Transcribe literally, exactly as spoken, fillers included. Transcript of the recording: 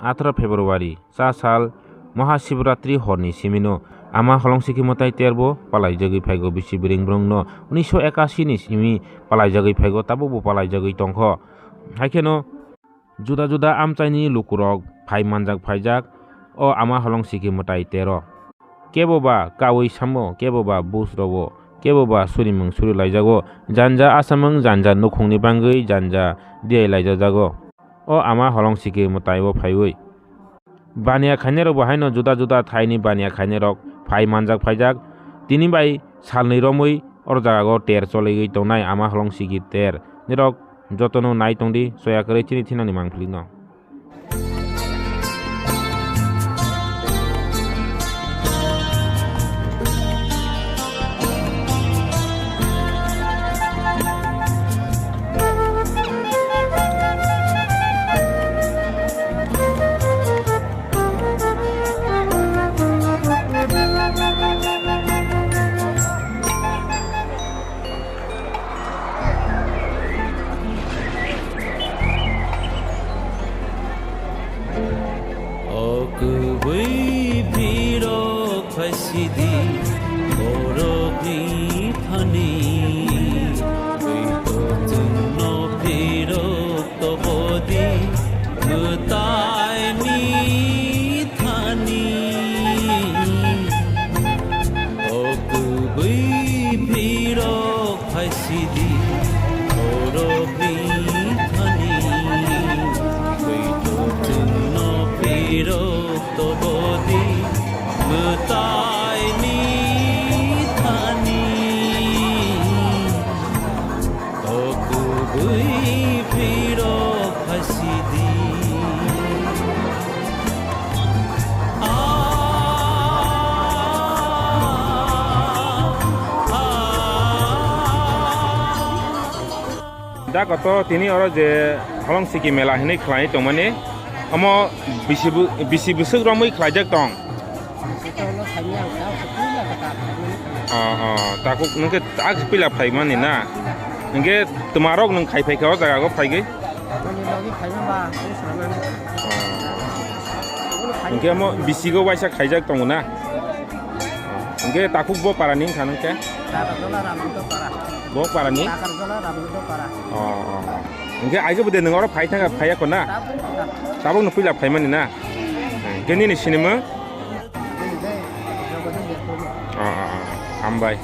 atharo February, cha sal Mahashivratri horni simino Ama Holong Sikhi Mwtai terbo palaijagwi phaigo, bisi bwrwing bwrwngno unisho ekasi ni simi palaijagwi phaigo, tabukbo palaijagwi tongkho. Haikheno juda juda amchaini lukurok phai manjak phaijak o Ama Holong Sikhi Mwtai tero. Kebo ba kaui samo, kebo ba bus rogo, kebo ba surimung suri laijago, janja asamung janja nukhungni bangwi janja diai laijajago. O Ama Holong Sikhi Mwtai o phaiwi baniya khainai rok bo haino juda juda thaini baniya khainai rok phai manjak phaijak. Tini bai salni romwi oro jaga o ter choligwi tongnai Ama Holong Sikhi ter. Nirok jotono nai tongdi, soya kwrwi chini thinani mangpili no. O kwbwi bhirok phaisidi borokni thani, twi kochwngno phirok tobodi mwtaini thani. O kwbwi bhirok phaisidi borokni thani, twi kochwngno phirok tobodi mwtaini thani. O kwbwi phirok phaisidi. Da koto tini oro je Holong Sikhi mela hinwi khlai tongmani, omo bisi bu-, bisi bwswk romwi khlaijak tong? O, o, takhuk nwng khe tak pila phaimani na? Hwnkhe twmarok nwng khai phaikha o jaga o phaigwi? Hwnkhe omo bisigo waisa khaijak tongo na? Hwnkhe takhuk bo parani wngkha nwng khe? Bo parani? O, o. Hwnkhe aigwi bo de nwng oro phai thangkha, phaiya kho na? Tabuk no puila phaimani na? Hwnkhe nini sinimung? O, o, o. Hambai.